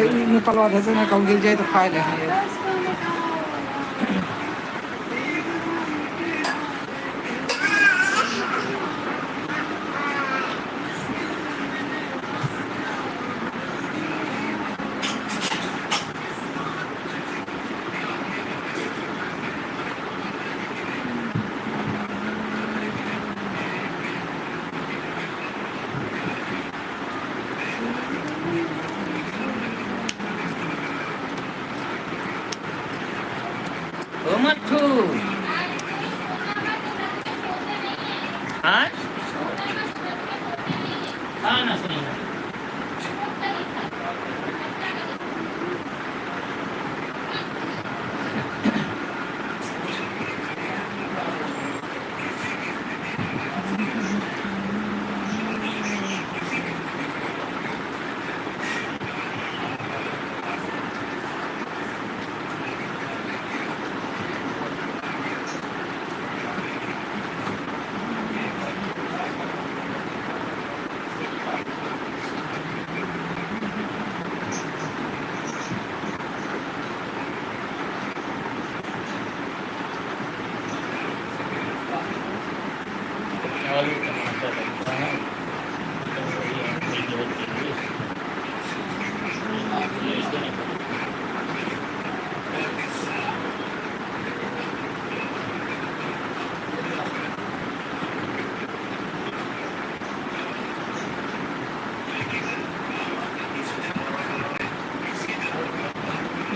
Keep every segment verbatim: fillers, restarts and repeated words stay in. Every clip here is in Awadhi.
मुँह पलवा देते ना, कहूँ गिर जाए तो खाए ले। ओ मट्ठू। हाँ? हाँ ना सुनिए।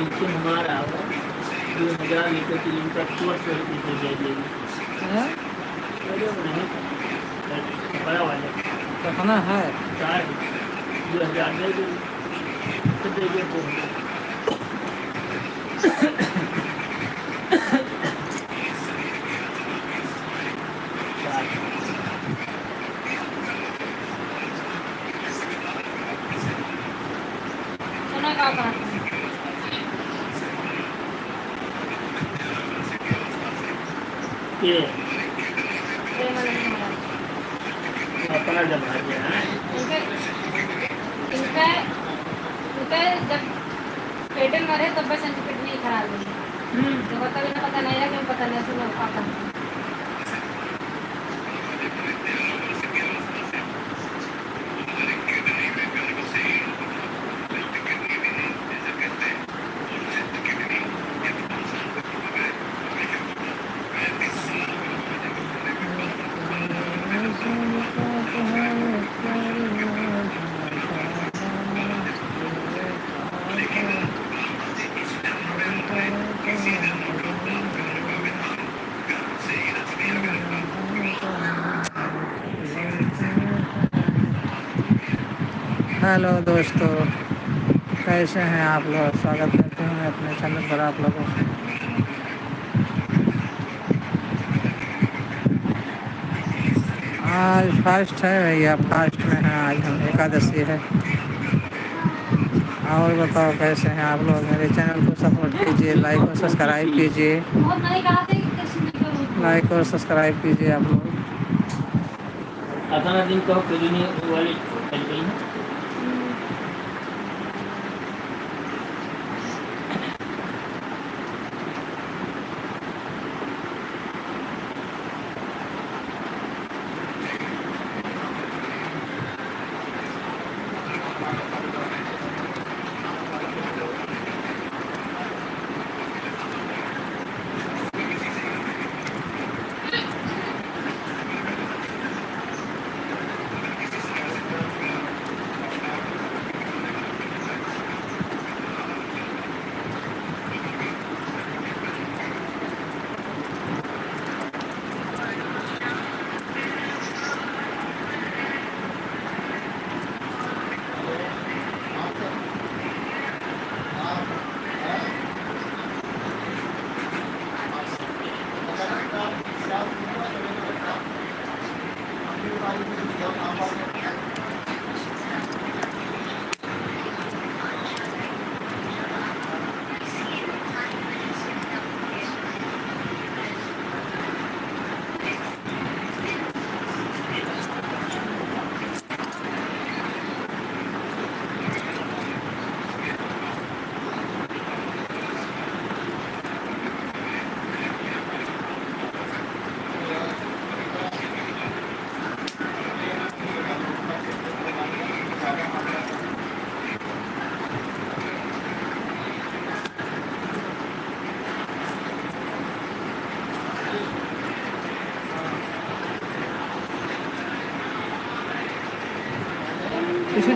इनसे हमारा दो हज़ार लीटर किलोमीटर चोट कर दीजिए। हाँ? अरे वो नहीं, बड़ा वाला। कितना है? चार, दो हज़ार दे दो, तो दे दो दो हज़ार। सुना का बात है? ये ये वाला नहीं हमारा। अपना जब आ गया, हाँ? इनके, इनके, इनके जब पेट में रहे तब बस इनकी किडनी खराब हुई। हम्म। तो पता भी ना, पता नहीं लगा, पता नहीं सुना पापा। हेलो दोस्तों, कैसे हैं आप लोग? स्वागत करते हैं अपने चैनल पर आप लोगों को। आज फास्ट है भैया, फास्ट में है, आज हम एकादशी है। और बताओ कैसे हैं आप लोग? मेरे चैनल को सपोर्ट कीजिए, लाइक और सब्सक्राइब कीजिए, लाइक और सब्सक्राइब कीजिए आप लोग। अतना दिन कहो के दुनिया वाली चल गई है।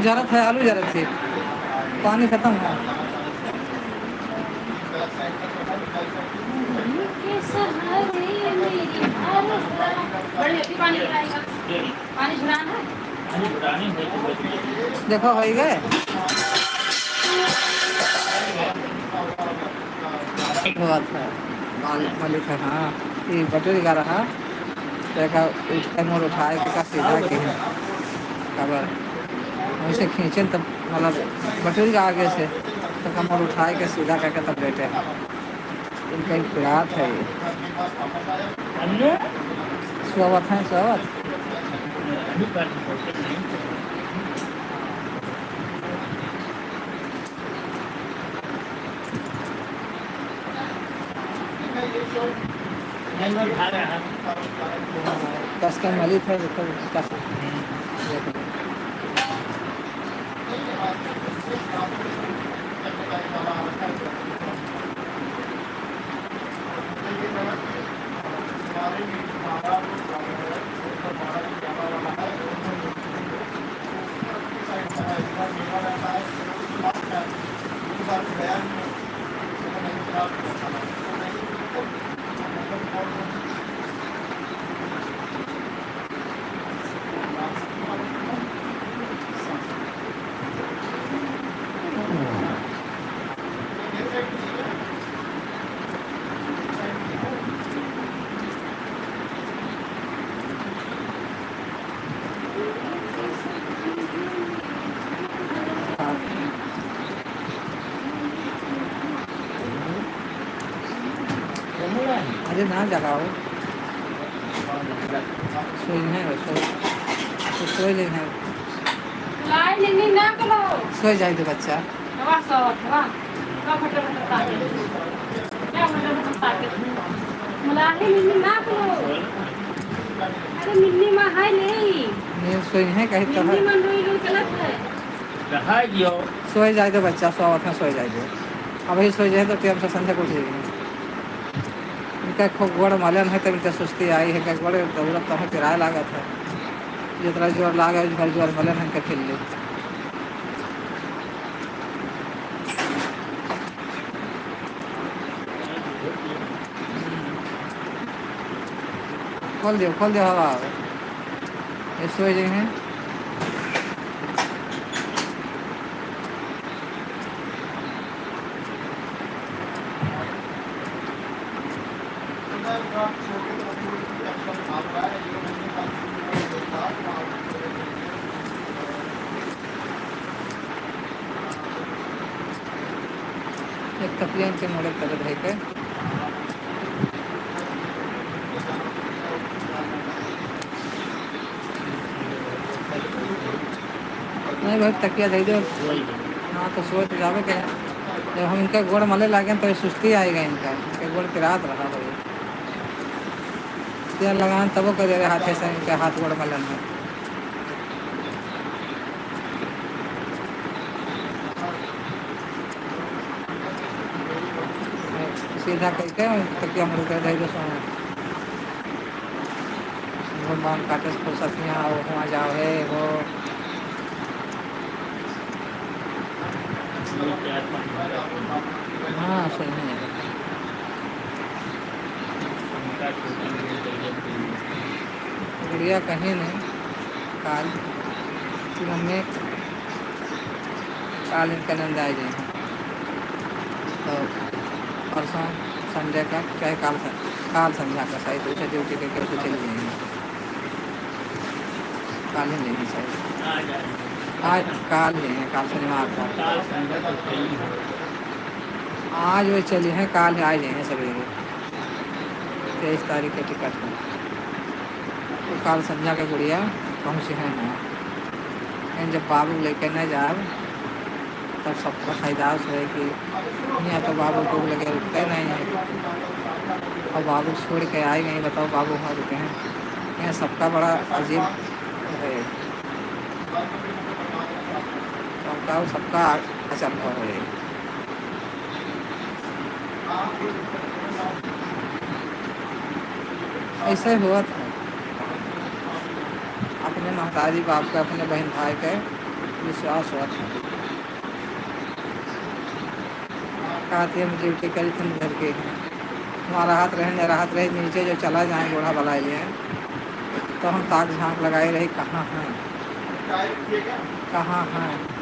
जरत है, आलू जरत है, पानी खतम है। देखो, होइ गए। बात है, मालिक, मालिक है, हाँ, ये बटोरी गा रहा, तो एका उठ के मोड़ उठाए के का सीधा के है, काबर, वैसे खींचे न तब, मतलब, बटोरी गा आगे से, तो का मोड़ उठाए के सीधा करके तब लेटे हैं। इनका एक बात है ये। सोवत हैं, सोवत। कस के मलित है, देखो, कस। अरे ना जगाओ। सोई है, सोई, तो सोई ले है। लाई लेनी ना करो। सोई जाए दे बच्चा। हवा सो, हवा। का फटर फटर ताके। क्या फटर फटर ताके। मुलाही मिन्नी ना करो। अरे मिन्नी माँ हाय ले। ये सोई है कहीं तो मिन्नी है। मन रोई रोई गलत है। रहा दियो। सोई जाए दे बच्चा, सोवत है, सोई जाए दे। अबही सोई जाए तो टेम से संझा को उठ जाएगी। इनका खूब गोड़ मलन है, तब इनका सुस्ती आई है, इनका गोड़ दौड़त तो है, पिराए लागत है। जितना जोर लागे, भर जोर मलन है इनका फिर ले। खोल दियो, खोल दियो, हवा आवे। ये सोई जाए हैं। एक तकिया के मोड़े तले धइ के। नहीं भाई, तकिया धइ दे। हाँ, तो सोच जावे के। जब हम इनका गोड़ मले लागे तो सुस्ती आएगा इनका, इनके गोड़ पिरात रहा भाई। तेल लगान तबो कर दे रहे हाथे से, इनके हाथ गोड़ मलन में। सीधा करके तकिया मुड़ के धइ दो सोना। भगवान काटे से फुर्सत नहीं आओ, हुआँ जाओ, हे हो। हाँ, सही है। गुड़िया कहीं नहीं, काल कि मम्मी, काल इनका नंद आ जाए हैं। तो परसों संडे का, चाहे काल स-, काल संझा का शायद उसे ड्यूटी करके उसे चली जाएंगे। काल ही नहीं शायद। आज, काल ही है, काल शनिवार का। आज वो चली हैं, काल ही आ जाए हैं सवेरे। तेईस तारीख के टिकट है। तो काल संझा के गुड़िया पहुँची है ना। लेकिन जब बाबू लेके न जाब, तब सबका फायदा से है कि यहाँ तो बाबू को लगे रुकते नहीं है। और बाबू छोड़ के आए नहीं, बताओ, बाबू वहाँ रुके हैं। यहाँ सबका बड़ा अजीब है। तो बताओ, सबका अचंभव है। ऐसे होत है। अपने महतारी बाप के, अपने बहन भाई के विश्वास होत है। कहत ही हम ड्यूटी करी थी घर के। वहाँ रहत रहे, न रहत रहे, नीचे जो चला जाए बूढ़ा बलाए लिए, तो हम ताक झांक लगाए रही, कहाँ हैं, कहाँ हैं।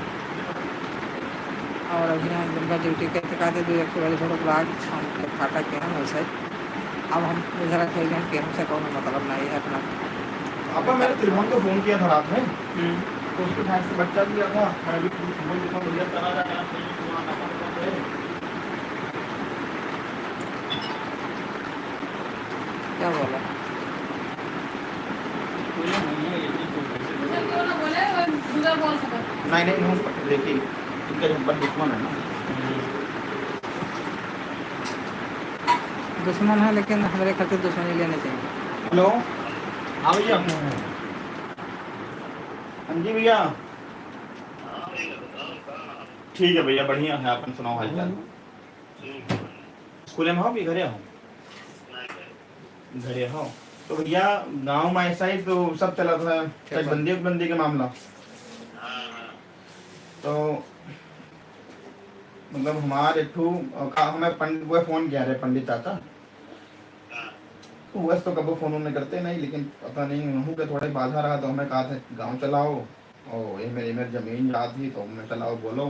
और अभी यहाँ दिन भर ड्यूटी करते करते दो एक बजे थोड़ा ब्लाक शाम के फाटा के हम वैसे ही। अब हम इधर अकेले हैं कि हमसे कौनो मतलब नहीं है अपना। आपा, मैंने त्रिभुवन को फोन किया था रात में। हम्म। तो उसके ख्याल से बच्चा भी गया था, मैं भी त्रिभुवन के फोन लिया, चला जा, क्या बोला? नहीं, नहीं, नहीं, देखिए, इनका नंबर दुश्मन है ना। दुश्मन है, लेकिन हमरे खातिर दुश्मनी लेने चाहिए। हेलो, हाँ भैया। हाँ जी भैया। ठीक है भैया, बढ़िया है, अपन सुनाओ हालचाल। स्कूल में हो कि घरे हो? घरे हो। तो भैया, गाँव में ऐसा ही तो सब चला था, क्या बात? बंदी, बंदी के मामला। तो मतलब हमार एक ठो, अ, का, हमें पंडित, वो फोन किया रहे, पंडित चाचा। तो वैसे तो कबो फोन वोन करते नहीं, लेकिन पता नहीं, उनहू के थोड़ा बाधा रहा, तो हमें कहा था, "गाँव चलाओ, और ये मेरी, मेरी जमीन जात ही, तो हमें चलाओ, बोलो।"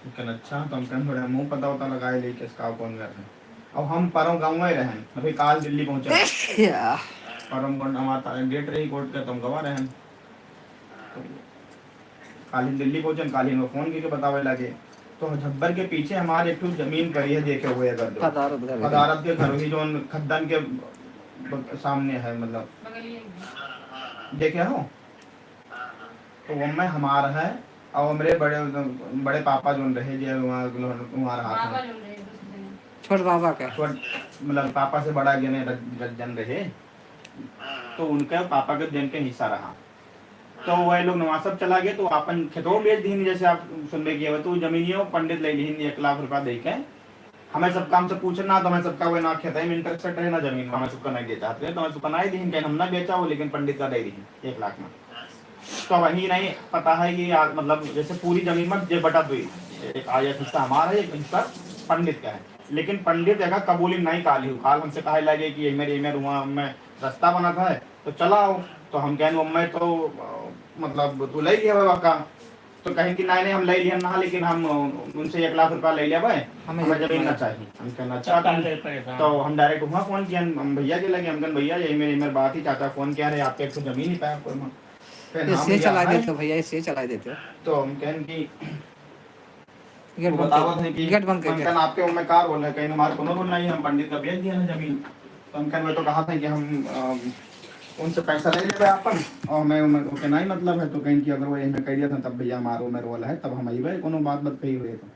कहन, "अच्छा।" तो हम कहन, "थोड़ा मुँह पता उता लगाए ले, किसका कौन घर है।" अब हम परम गाँव में रहन, अभी काल दिल्ली पहुँचे। या। परम कोर्ट हमारा डेट रही कोर्ट का, तो हम गवा रहन। तो काल्हि दिल्ली पहुँचन, काल्हि में फोन करके बतावे लागे। तो झब्बर के पीछे हमारे एक ठो जमीन पड़ी है, देखे हुए अगर जो। पदारथ घर है। पदारथ के घर ही जोन खद्दन के ब-, सामने है, मतलब। बगलिए में। देखे हो? तो वो में हमार है, और हमरे बड़े, बड़े पापा जोन रहे, जे वहाँ, वहाँ रहा था। बाबा जोन रहे, दूसरे जने। छोट बाबा का। छोट, मतलब, पापा से बड़ा जने रज-, रज-, जन रहे। तो उनके पापा के जन के हिस्सा रहा। तो वह लोग नवासब चला गए, तो अपन खेतों बेच दीन, जैसे आप सुनबे किए हुए, तो जमीनियों पंडित ले लीन एक लाख रुपया दे के। हमें सबका, हमसे पूछे ना, तो हमें सबका वो ना खेत में interest रहे, ना जमीन में, हमें सबका नहीं दे चाहते, तो हमें सबका नहीं दीन, कहीं हम ना बेचा हो, लेकिन पंडित का दे दीन एक लाख में। तो वही नहीं पता है कि आ, मतलब, जैसे पूरी जमीन में जे बटा दुई, एक, आ, एक हिस्सा हमारा है, एक हिस्सा पंडित का है, लेकिन पंडित जगह कबूली नहीं काल ही, काल हमसे कहे लगे कि ये मेरे, ये मेरे हुआ, मैं रास्ता बनत है, तो चलाओ। तो हम कहन, "वो मैं तो, अ, मतलब, तू ले लिया बाबा का।" तो कहें कि, "नहीं, नहीं, हम ले लिया ना, लेकिन हम, अ, उनसे एक लाख रुपया ले लिया भाई, हमें हमें जमीन जमीन ना चाहिए।" हम कहन, "अच्छा।" तो हम direct वहाँ फोन किया, हम भैया के लगे, हम कहन, "भैया, यही मेरी, मेरी बात ही, चाचा फोन किया रहे, आपके एक ठो जमीन ही पाया कोई में।" फिर ये हाँ से भैया, चला हाँ। देते हो भैया, ये से चला देते हो। तो हम कहन कि गेट वो बंद बतावत कर, है कि गेट बंद कर। उनका नाप के उनमें का रोल है, कहीं हमारे कोनो रोल नहीं है, हम पंडित का बेच दिया ना जमीन। तो उनका मैं तो कहा था कि हम, अम, उनसे पैसा ले लेबे अपन, और मैं, मैं, ओके नहीं मतलब है, तो कहीं कि अगर वो यही में कह दिया था, तब भैया हमारो में रोल है, तब हम अइबे, कोनो बात मत कही हुए तो।